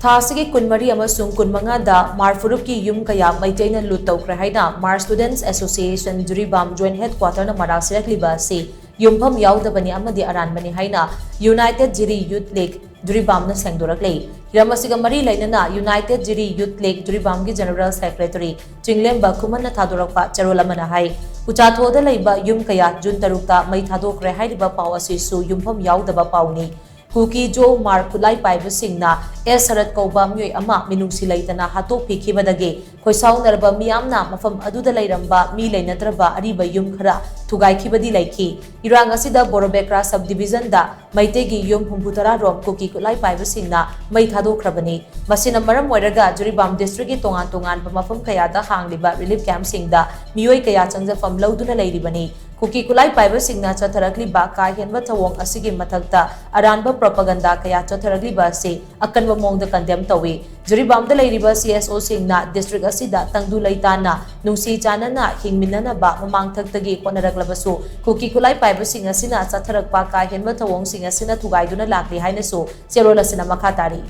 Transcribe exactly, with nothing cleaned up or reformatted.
ꯊꯥ ꯑꯁꯤꯒꯤ ꯀꯨꯟꯃꯔꯤ ꯑꯃꯁꯨꯡ ꯀꯨꯟꯃꯉꯥꯗ ꯃꯥꯔ ꯐꯨꯔꯨꯞꯀꯤ ꯌꯨꯝ ꯀꯌꯥ ꯃꯩꯇꯩꯅ ꯂꯨꯠ ꯇꯧꯈ꯭ꯔꯦ ꯍꯥꯏꯅ ꯃꯥꯔ ꯁ꯭ꯇꯨꯗꯦꯟꯠꯁ ꯑꯦꯁꯣꯁꯤꯌꯦꯁꯟ ꯖꯤꯔꯤꯕꯥꯝ ꯖꯣꯏꯟꯠ ꯍꯦꯗꯀ꯭ꯋꯥꯇꯔꯅ ꯃꯔꯥꯜ ꯁꯤꯔꯛꯂꯤꯕ ꯑꯁꯤ ꯌꯨꯝꯐꯝ ꯌꯥꯎꯗꯕꯅꯤ ꯑꯃꯗꯤ ꯑꯔꯥꯟꯕꯅꯤ ꯍꯥꯏꯅ ꯌꯨꯅꯥꯏꯇꯦꯗ ꯖꯤꯔꯤ ꯌꯨꯊ ꯂꯤꯒ ꯖꯤꯔꯤꯕꯥꯝꯅ ꯁꯦꯡꯗꯣꯔꯛꯂꯤ꯫ ꯍꯤꯔꯝ ꯑꯁꯤꯒ ꯃꯔꯤ ꯂꯩꯅꯅ ꯌꯨꯅꯥꯏꯇꯦꯗ ꯖꯤꯔꯤ ꯌꯨꯊ ꯂꯤꯒ ꯖꯤꯔꯤꯕꯥꯝꯒꯤ ꯖꯦꯅꯔꯦꯜ ꯁꯦꯀ꯭ꯔꯦꯇꯔꯤ ꯆꯤꯡꯂꯦꯝꯕ ꯈꯨꯃꯟꯅ ꯊꯥꯗꯣꯔꯛꯄ ꯆꯦꯔꯣꯜ ꯑꯃꯅ ꯍꯥꯏ, ꯎꯆꯥꯊꯣꯗ ꯂꯩꯕ ꯌꯨꯝ ꯀꯌꯥ ꯖꯨꯟ ꯇꯔꯨꯛꯇ ꯃꯩ ꯊꯥꯗꯣꯛꯈ꯭ꯔꯦ ꯍꯥꯏꯔꯤꯕ ꯄꯥꯎ ꯑꯁꯤꯁꯨ ꯌꯨꯝꯐꯝ ꯌꯥꯎꯗꯕ ꯄꯥꯎꯅꯤ꯫ ꯀꯨꯀꯤ ꯖꯣ ꯃꯥꯔ ꯈꯨꯠꯂꯥꯏ ꯄꯥꯏꯕꯁꯤꯡꯅ ꯑꯦꯁ ꯁꯔꯠ ꯀꯧꯕ ꯃꯤꯑꯣꯏ ꯑꯃ ꯃꯤꯅꯨꯡꯁꯤ ꯂꯩꯇꯅ ꯍꯥꯠꯇꯣꯛꯄꯤꯈꯤꯕꯗꯒꯤ ꯈꯣꯏꯁꯥꯎꯅꯔꯕ ꯃꯤꯌꯥꯝꯅ ꯃꯐꯝ ꯑꯗꯨꯗ ꯂꯩꯔꯝꯕ ꯃꯤ ꯂꯩꯅꯗ꯭ꯔꯕ ꯑꯔꯤꯕ ꯌꯨꯝ ꯈꯔ ꯊꯨꯒꯥꯏꯈꯤꯕꯗꯤ ꯂꯩꯈꯤ꯫ ꯏꯔꯥꯡ ꯑꯁꯤꯗ ꯕꯣꯔꯣꯕꯦꯀ꯭ꯔꯥ ꯁꯕ ꯗꯤꯕꯤꯖꯟꯗ ꯃꯩꯇꯩꯒꯤ ꯌꯨꯝ ꯍꯨꯝꯐꯨꯇꯔꯥ ꯔꯣꯝ ꯀꯨꯀꯤ ꯈꯨꯠꯂꯥꯏ ꯄꯥꯏꯕꯁꯤꯡꯅ ꯃꯩ ꯊꯥꯗꯣꯛꯈ꯭ꯔꯕꯅꯤ꯫ ꯃꯁꯤꯅ ꯃꯔꯝ ꯑꯣꯏꯔꯒ ꯖꯤꯔꯤꯕꯥꯝ ꯗꯤꯁꯇ꯭ꯔꯤꯛꯀꯤ ꯇꯣꯉꯥꯟ ꯇꯣꯉꯥꯟꯕ ꯃꯐꯝ ꯀꯌꯥꯗ ꯍꯥꯡꯂꯤꯕ ꯔꯤꯂꯤꯐ ꯀꯦꯝꯞꯁꯤꯡꯗ ꯃꯤꯑꯣꯏ ꯀꯌꯥ ꯆꯪꯖꯐꯝ ꯂꯧꯗꯨꯅ ꯂꯩꯔꯤꯕꯅꯤ꯫ ꯀꯨꯀꯤ ꯈꯨꯠꯂꯥꯏ ꯄꯥꯏꯕꯁꯤꯡꯅ ꯆꯠꯊꯔꯛꯂꯤꯕ ꯀꯥ ꯍꯦꯟꯕ ꯊꯧꯑꯣꯡ ꯑꯁꯤꯒꯤ ꯃꯊꯛꯇ ꯑꯔꯥꯟꯕ ꯄ꯭ꯔꯣꯄꯥꯒꯟꯗꯥ ꯀꯌꯥ ꯆꯠꯊꯔꯛꯂꯤꯕ ꯑꯁꯤ ꯑꯀꯟꯕ ꯃꯑꯣꯡꯗ ꯀꯟꯗꯦꯝ ꯇꯧꯏ꯫ ꯖꯤꯔꯤꯕꯥꯝꯗ ꯂꯩꯔꯤꯕ ꯁꯤ ꯑꯦꯁ ꯑꯣꯁꯤꯡꯅ ꯗꯤꯁꯇ꯭ꯔꯤꯛ ꯑꯁꯤꯗ ꯇꯪꯗꯨ ꯂꯩꯇꯥꯅ ꯅꯨꯡꯁꯤ ꯆꯥꯟꯅꯅ ꯍꯤꯡꯃꯤꯟꯅꯅꯕ ꯃꯃꯥꯡꯊꯛꯇꯒꯤ ꯍꯣꯠꯅꯔꯛꯂꯕꯁꯨ ꯀꯨꯀꯤ ꯈꯨꯠꯂꯥꯏ ꯄꯥꯏꯕꯁꯤꯡ ꯑꯁꯤꯅ ꯆꯠꯊꯔꯛꯄ ꯀꯥ ꯍꯦꯟꯕ ꯊꯧꯑꯣꯡꯁꯤꯡ ꯑꯁꯤꯅ ꯊꯨꯒꯥꯏꯗꯨꯅ ꯂꯥꯛꯂꯤ ꯍꯥꯏꯅꯁꯨ ꯆꯦꯔꯣꯜ ꯑꯁꯤꯅ ꯃꯈꯥ ꯇꯥꯔꯤ꯫